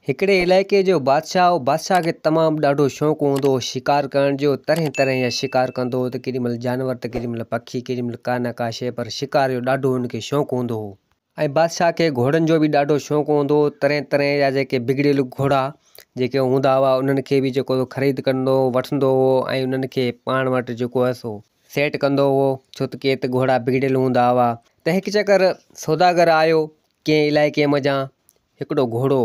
هڪڙي علائقي جو بادشاهه هو. بادشاهه کي تمام ڏاڍو شوق هوندو هو شڪار ڪرڻ جو. طرحين طرحين جا شڪار ڪندو هو ته ڪيڏي مهل جانور ته ڪيڏي مهل پکي، ڪيڏي مهل ڪا نه ڪا شيء پر شڪار جو ڏاڍو هن کي شوق هوندو هو. ۽ بادشاهه کي گهوڙن جو به ڏاڍو شوق هوندو هو. طرحين طرحين جا جيڪي بگڙيل گهوڙا جيڪي هوندا هئا انهن کي به جيڪو خريد ڪندو هو، وٺندو هو ۽ انهن کي پاڻ وٽ جيڪو آهي سو سيٽ ڪندو هو، ڇو ته ڪي ته گهوڙا بگڙيل هوندا هئا. ته هڪ چڪر سوداگر آيو ڪنهن علائقي منجهان هڪڙو گهوڙو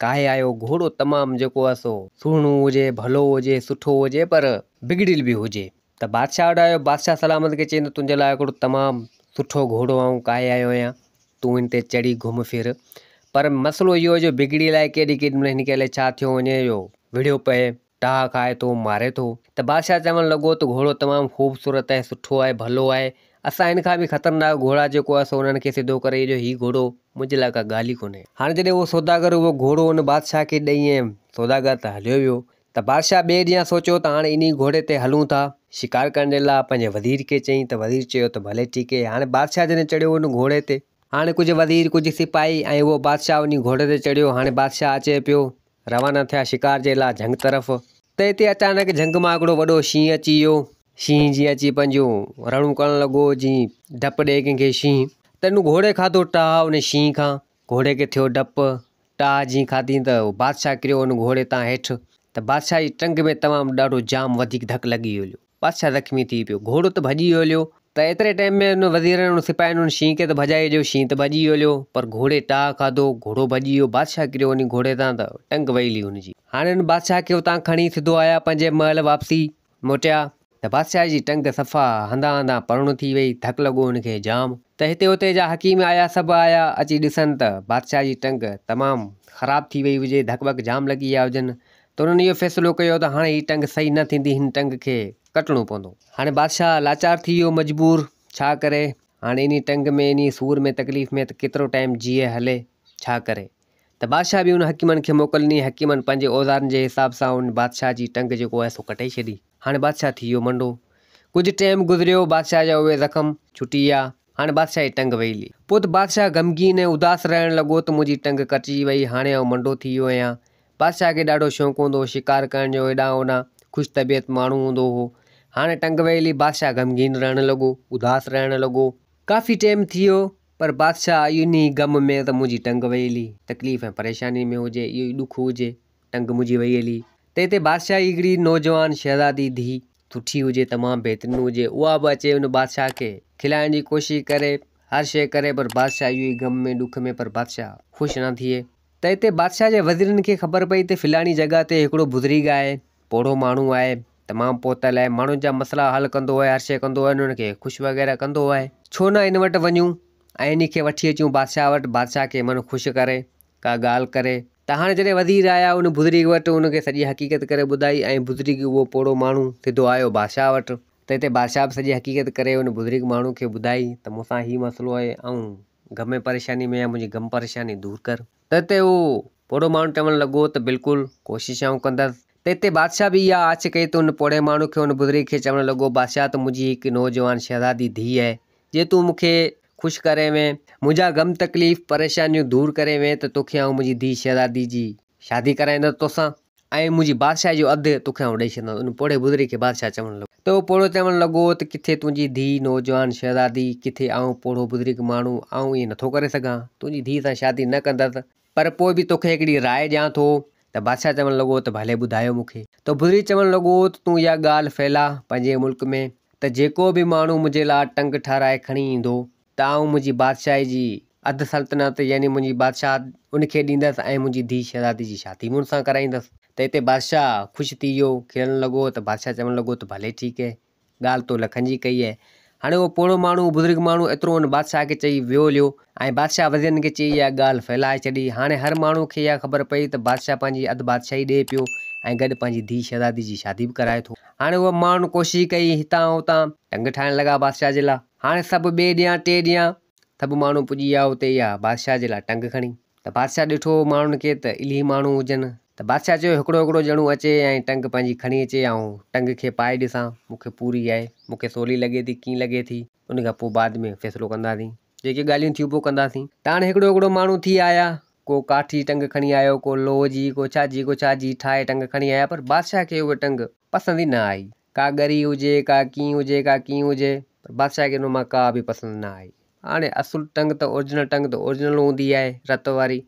ڪاهي آيو. گهوڙو تمام جيڪو آهي سو سهڻو هجي، ڀلو هجي، سٺو هجي پر بگڙيل به هجي. ته بادشاهه وٽ آيو، بادشاهه سلامت کي چيائين ته تنهنجي لاء هڪڙو تمام سٺو گهوڙو آئون ڪاهي آيو آهيان، تون هن تي چڙهي گهم ڦر. پر مسئلو اهو جو بگڙيل آهي، ڪيڏي ڪيڏي مهل هن کي الائي ڇا ٿيو وڃي جو وڙهيو پئي. ٽاهه کائي ٿو، ماري ٿو. ته بادشاهه چوڻ لڳو ته گهوڙو تمام خوبصورت ۽ سٺو آهي، ڀلو آهي. اسان هن کان به خطرناڪ گهوڙا جيڪو آهي سو انهن کي سڌو ڪري جو هي گهوڙو منهنجي لاء ڪا ڳالهه ئي ڪونهي. هاڻي جڏهن اهو سوداگر اهو گهوڙو ان بادشاهه کي ڏئي ۽ سوداگر ته هليو ويو ته بادشاهه ٻئي ڏينهن سوچيو ته هاڻي انهي گهوڙي تي هلون ٿا شڪار ڪرڻ جي لاء. پنهنجي وزير کي چيائين ته وزير چيو ته ڀلي ٺيڪ آهي. هاڻي بادشاهه جڏهن چڙهيو ان گهوڙي تي. هاڻي ڪجهه وزير، ڪجهه سپاهي ۽ اهو بادشاهه انهي گهوڙي تي چڙهيو. هاڻي بادشاهه اچي پيو. روانا ٿيا شڪار جي لاء جهنگ طرف. ته اتي اچانڪ جهنگ مان هڪڙو وڏو شينهن اچي ويو. شينهن جيئن اچي پنهنجون رڙون ڪرڻ لڳو، جيئن ڊپ ڏئي ڪنهن کي شينهن. ته ان گهوڙي کاڌو ٽاهه ان شينهن کان. گهوڙي کي ٿيو ڊپ. ٽاهه جيئن کاڌئين ته بادشاهه ڪريو ان گهوڙي تان هيٺ. ته بادشاهه جي ٽنگ ۾ تمام ڏاڍو جام وڌيڪ ڌڪ لڳي ويو. بادشاهه زخمي ٿي پيو. گهوڙو ته ڀڄي ويو هليو. ته ايتري ٽائيم ۾ ان وزيرن ان سپاهين ان شينهن کي ته ڀڄائي ڇڏيو. شينهن ته ڀڄي ويو هليو، پر گهوڙي ٽاهه کاڌو، گهوڙو ڀڄي ويو. بادشاهه ڪريو وڃي گهوڙي تان ته ٽنگ وئي هلي هن جي. هاڻي ان بادشاهه کي اتان کڻي سڌو آيا پنهنجي محل واپسي موٽيا ته بادشاهه جي ٽنگ صفا هنڌان هنڌان پرڻ ٿي وئي. ڌڪ لڳو هن کي جام. ته هتي هتي جا حڪيم آيا سڀ آيا اچي ڏسن ته بادشاهه جي ٽنگ تمام خراب ٿي وئي هجي، ڌڪ وڪ جام لڳي ويا هجن. ته انهن اهو فيصلو ڪيو ته هاڻي هي ٽنگ صحيح نه ٿيندي، هن ٽنگ کي ڪٽڻو پوندو. هاڻي بادشاهه لاچار ٿي ويو، مجبور، ڇا ڪري، هاڻي انهي ٽنگ ۾ انهي سور ۾ تڪليف ۾ ته ڪيترو ٽائيم جيئي هلي، ڇا ڪري. ته بادشاهه به ان حڪيمن کي موڪل ڏني، حڪيمن پنهنجي اوزارن جي حساب سان ان بادشاهه جي ٽنگ جيڪو آهي سو ڪٽي ڇڏي. هاڻي بادشاهه ٿي ويو منڊو. ڪجهه ٽائيم گذريو، بادشاهه جا اهي زخم ڇٽي ويا، هاڻي بادشاهه جي ٽنگ وئي هلي. پوء ته بادشاهه غمگين ۽ اداس رهڻ لڳو ته منهنجي ٽنگ ڪٽجي وئي، هاڻي آئون منڊو ٿي ويو آهيان، بادشاهه کي ڏاڍو شوق هوندو هو شڪار ڪرڻ جو، هيڏانهن هوڏانهن خوش طبيعت ماڻهو هوندو هو. هاڻي ٽنگ ويلي بادشاهه غمگين رهڻ لڳو، اداس رهڻ لڳو. ڪافي ٽيم ٿي ويو پر بادشاهه انهي غم ۾ ته منهنجي ٽنگ وئي هلي، تڪليف ۽ پريشاني ۾ هجي، اهو ئي ڏک هجي، ٽنگ منهنجي وئي هلي. ته هتي بادشاهه جي هڪڙي نوجوان شهزادي ڌيء سٺي هجي، تمام بهترين هجي، اها به اچي ان بادشاهه کي کلائڻ جي ڪوشش ڪري، هر شيء ڪري پر بادشاهه اهو ئي غم ۾ ڏک ۾ پر بادشاهه خوش نه ٿئي. ته اتي بادشاهه جي وزيرن کي خبر پئي ته فلاڻي جڳهه تي هڪڙو بزرگ آهي، پوڙهو ماڻهو آهي، تمام پهتل آهي، ماڻهن جا مسئلا حل ڪندو آهي، هر شيء ڪندو آهي، انهن کي خوش وغيره ڪندو آهي، ڇو نه ان وٽ وڃون ۽ انهي کي وٺي اچون بادشاهه وٽ، بادشاهه کي من خوش ڪري، ڪا ڳالهه ڪري. ته هاڻي جڏهن وزير آيا ان بزرگ وٽ، ان کي سڄي حقيقت ڪري ٻڌائي ۽ بزرگ اهو پوڙهو ماڻهو سڌو آيو بادشاهه وٽ، ته اتي بادشاهه به سڄي حقيقت ڪري ان بزرگ ماڻهو کي ٻڌائي ته مون سان هي مسئلو آهي، آئون غم ۽ پريشاني ۾ آهيان منهنجي غم پريشاني دور ڪر. ته اتي اهو پوڙهو ماڻهو چوڻ لڳو ته بلڪل ڪوشش آئون ڪندس. ته اتي بادشاهه به اها آڇ ڪئي ته ان پوڙهي ماڻهو کي ان بزرگ کي چوڻ لڳو بادشاهه ته منهنجي هڪ نوجوان شهزادي ڌيء آهي جي تون مون کي خوش ڪري وين منهنجا غم تڪليف پريشانيون دور ڪري وين ته توکي آئون منهنجي ڌيء شهزادي جي شادي ڪرائيندس توسان. ۽ منهنجي بادشاهي جو اڌ توکي آئون ڏئي ڇڏيندس. ان پوڙهي بزرگ کي بادشاهه چوڻ لڳو. ته اهو پوڙهو چوڻ لڳو ته ڪٿي تنهنجي ڌيء نوجوان شهزادي، ڪٿي آئون پوڙهو بزرگ ماڻهو، آئون ائين نٿو ڪري سگهان. تنهنجي ڌيء سان شادي نه ڪندس. پر پوء به توکي هڪڙي راء ڏيان ٿو. ته بادشاهه چوڻ لڳو ته ڀلي ٻڌايو مون کي. ته بزرگ چوڻ لڳو ته تون اها ڳالهه ڦهلاء پنهنجي ملڪ ۾ ته جيڪو به ماڻهو منهنجي لاء ٽنگ ٺهرائي کڻي ايندو ته آئون منهنجي بادشاهي جي اڌ سلطنت يعني منهنجي بادشاهت ان کي ڏيندس ۽ منهنجي ڌيء شهزادي جي شادي به ان سان ڪرائيندس. ته اتي بادشاهه خوش ٿي ويو، کلڻ لڳو ته بادشاهه چوڻ لڳو ته ڀلي ٺيڪ اهي، ڳالهه تو لکن جي ڪئي اهي. هاڻي اهو پوڙهو ماڻهو، بزرگ ماڻهو ايترو ان بادشاهه کي چئي ويو هليو ۽ بادشاهه وزيرن کي چئي اها ڳالهه ڦهلائي ڇڏي. هاڻي هر ماڻهو کي اها خبر پئي ته بادشاهه پنهنجي اڌ بادشاهي ڏئي پيو ۽ گڏ پنهنجي ڌيء شهزادي جي شادي به ڪرائي ٿو. هاڻي اهي ماڻهن ڪوشش ڪئي، هتان هتان ٽنگ ٺاهڻ لڳا بادشاهه جي لاء. هاڻي سڀ ٻئي ڏينهن ٽئي ڏينهن سڀ ماڻهو پڄي ويا اتي اها بادشاهه جي لاء ٽنگ کڻي ته بادشاهه ڏٺو ماڻهن کي ته الهي ماڻهو هجن ته بادشاهه چيو هڪڙو هڪڙو ڄڻو اچي ۽ ٽنگ پنهنجي کڻي اچي آئون ٽنگ کي پائي ڏسان مون کي پوري آهي مون کي سولي لڳي ٿي ڪيئن لڳي ٿي ان کان پوء بعد ۾ فيصلو ڪنداسين جيڪي ڳالهيون ٿيون پوء ڪنداسين ته هاڻي هڪڙو هڪڙو ماڻهو ٿي آيا ڪو ڪاٺ جي ٽنگ کڻي آيو، ڪو لوهه جي، ڪو ڇا جي، ڪو ڇا جي ٺاهي ٽنگ کڻي آيا، پر بادشاهه کي اها ٽنگ پسند ئي نه آئي. ڪا ڳري هجي، ڪا ڪيئن هجي، ڪا ڪيئن هجي، پر بادشاهه کي ان مان ڪا به پسند نه آئي. هاڻي اصل ٽنگ ته اورجنل ٽنگ ته اورجنل هوندي آهي رت واري.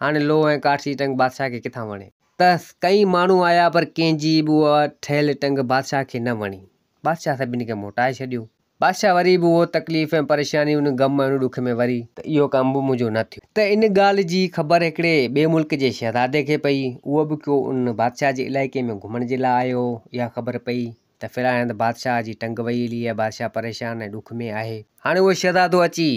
هاڻي لوهه ۽ ڪاٺ جي ٽنگ بادشاهه کي ڪٿان وڻي. ته ڪئين ماڻهو آيا پر ڪنهن جي به اها ٺهيل ٽنگ بادشاهه کي نه وڻي. بادشاهه سڀني کي موٽائي ڇڏيو. بادشاهه وري به اهو تڪليف ۽ پريشاني ان غم ۽ ان ڏک ۾ وري ته اهو ڪم به منهنجو نه ٿيو. ته ان ڳالهه جي خبر هڪڙي ٻئي ملڪ جي شهزادي کي پئي. اهو به ڪو ان بادشاهه جي علائقي ۾ گهمڻ جي لاء آيو هو. اها خبر پئي ته فلاڻي هنڌ بادشاهه جي ٽنگ وئي هلي آهي، بادشاهه پريشان ۽ ڏک ۾ آهي. هاڻي اهو شهزادو اچي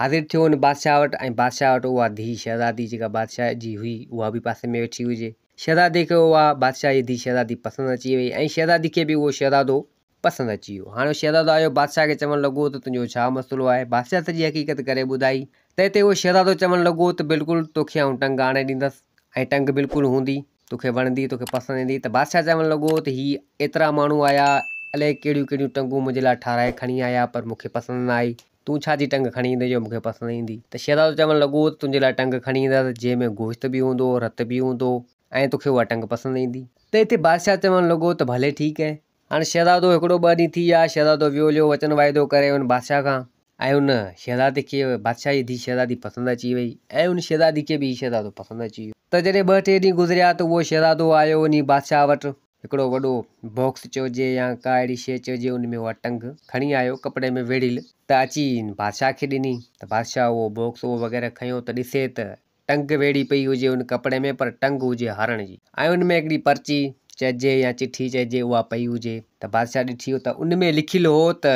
حاضر ٿيو ان بادشاهه وٽ ۽ بادشاهه وٽ اها ڌيء شهزادي جيڪا بادشاهه جي هئي اها به پاسي ۾ ويٺي هجي. شهزادي کي اها بادشاهه جي ڌيء شهزادي پسند اچي وئي ۽ شهزادي کي به اهو شهزادو پسند اچي ويو. هاڻي شهزادو آيو، بادشاهه کي چوڻ لڳو ته تنهنجو ڇا مسئلو آهي؟ بادشاهه سڄي حقيقت ڪري ٻڌائي. تنهن تي اهو شهزادو چوڻ لڳو ته بلڪل توکي آئون ٽنگ آڻي ڏيندس ۽ ٽنگ بلڪل هوندي، توکي وڻندي، توکي پسند ايندي. ته بادشاهه چوڻ لڳو ته هي ايترا ماڻهو آيا، الائي ڪهڙيون ڪهڙيون ٽنگون منهنجي لاء ٺاهرائي کڻي آيا، پر مون کي پسند نه آئي. تون ڇا جي ٽنگ کڻي ايندين جو مون کي پسند ايندي؟ ته شهزادو چوڻ لڳو ته تنهنجي لاء ٽنگ کڻي ايندس، جنهن ۾ گوشت به هوندو، رت به هوندو ۽ توکي اها ٽنگ پسند ايندي. ته هتي بادشاهه چوڻ لڳو ته ڀلي ٺيڪ آهي. هاڻي شهزادو هڪڙو ٻه ڏينهن ٿي ويا، شهزادو ويو هليو وچن واعدو ڪري ان بادشاهه کان ۽ ان شهزادي کي بادشاهه جي ڌيء شهزادي پسند اچي وئي ۽ ان شهزادي کي به هي شهزادو پسند اچي ويو ته جڏهن ٻه ٽي ڏينهن گذريا ته اهو شهزادو آيو انهي بادشاهه وٽ هڪڙو وڏو باڪس چئجي يا ڪا اهڙي شيء چئجي ان ۾ اها ٽنگ کڻي آيو ڪپڙي ۾ ويڙهيل ته اچي بادشاهه کي ڏني ته بادشاهه اهو باڪس اهو وغيره کنيو ته ڏسي ته ٽنگ ويڙهي پئي هجي ان ڪپڙي ۾ پر ٽنگ هجي هرڻ جي ۽ ان ۾ هڪڙي پرچي چئجي يا چٺي چئجي اها پئي هجي ته بادشاهه ڏٺي ته ان ۾ لکيل هو ته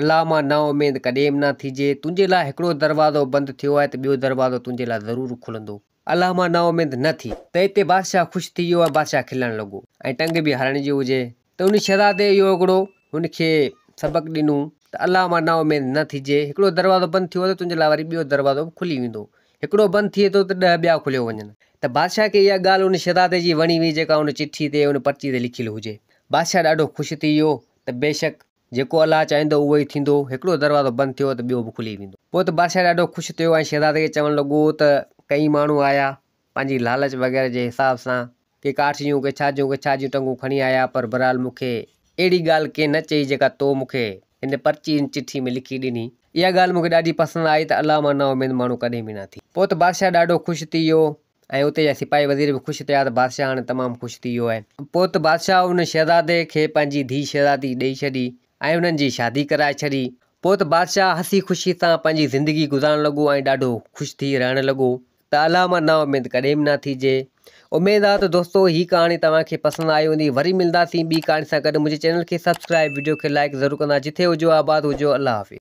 الله مان نا اميد ڪڏهن به نه ٿيجي تنهنجي لاء هڪڙو دروازو بند ٿيو آهي ته ٻيو دروازو تنهنجي لاء ضرور کلندو الله مان نا اميد نه ٿي. ته اتي بادشاهه خوش ٿي ويو ۽ بادشاهه کلڻ لڳو ۽ ٽنگ به هرڻ جي هجي ته ان شهزادي اهو هڪڙو هن کي سبق ڏنو ته الله مان نا اميد نه ٿجي، هڪڙو دروازو بند ٿيو ته تنهنجي لاء وري ٻيو دروازو به کلي ويندو، هڪڙو بند ٿئي ٿو ته ڏهه ٻيا کليو وڃن. ته بادشاهه کي اها ڳالهه ان شهزادي جي وڻي وئي جيڪا ان چٺي تي ان پرچي تي لکيل هجي. بادشاهه ڏاڍو خوش ٿي ويو ته بيشڪ جيڪو الله چاهيندو اهو ئي ٿيندو، هڪڙو دروازو بند ٿيو ته ٻيو به کلي ويندو. پوء ته بادشاهه ڏاڍو خوش ٿيو ۽ شهزادي کي چوڻ لڳو ته ڪئين ماڻهو آيا پنهنجي لالچ وغيره جي حساب سان ڪي ڪاٺ جون ڪي ڇا جون ڪي ڇا جون ٽنگون کڻي آيا پر بھرحال مون کي اهڙي ڳالهه ڪنهن نه چئي جيڪا تو مون کي هن پرچي هن چٺي ۾ لکي ڏني. اها ڳالهه مون کي ڏاڍي پسند آئي ته الله مان نااميد ماڻهو ڪڏهن به نه ٿي. پوء ته بادشاهه ڏاڍو خوش ٿي ويو ۽ اتي جا سپاهي وزير به خوش ٿيا ته بادشاهه هاڻي تمام خوش ٿي ويو آهي. پوء ته بادشاهه ان شهزادي کي پنهنجي ڌيء شهزادي ڏئي ڇڏي ۽ انهن جي شادي ڪرائي ڇڏي. پوء ته بادشاهه هسي خوشي سان پنهنجي زندگي گذارڻ لڳو ۽ ڏاڍو خوش ٿي رهڻ لڳو. ته الله مان نا اميد ڪڏهن به نه ٿيجي. اميد آ ته دوستو هي ڪهاڻي توهان کي پسند آئي هوندي وري ملنداسين ٻي ڪهاڻي سان گڏ منهنجي چينل کي سبسڪرائب وڊيو کي لائيڪ ضرور ڪندا جٿي هجو آباد هجو الله حافظ.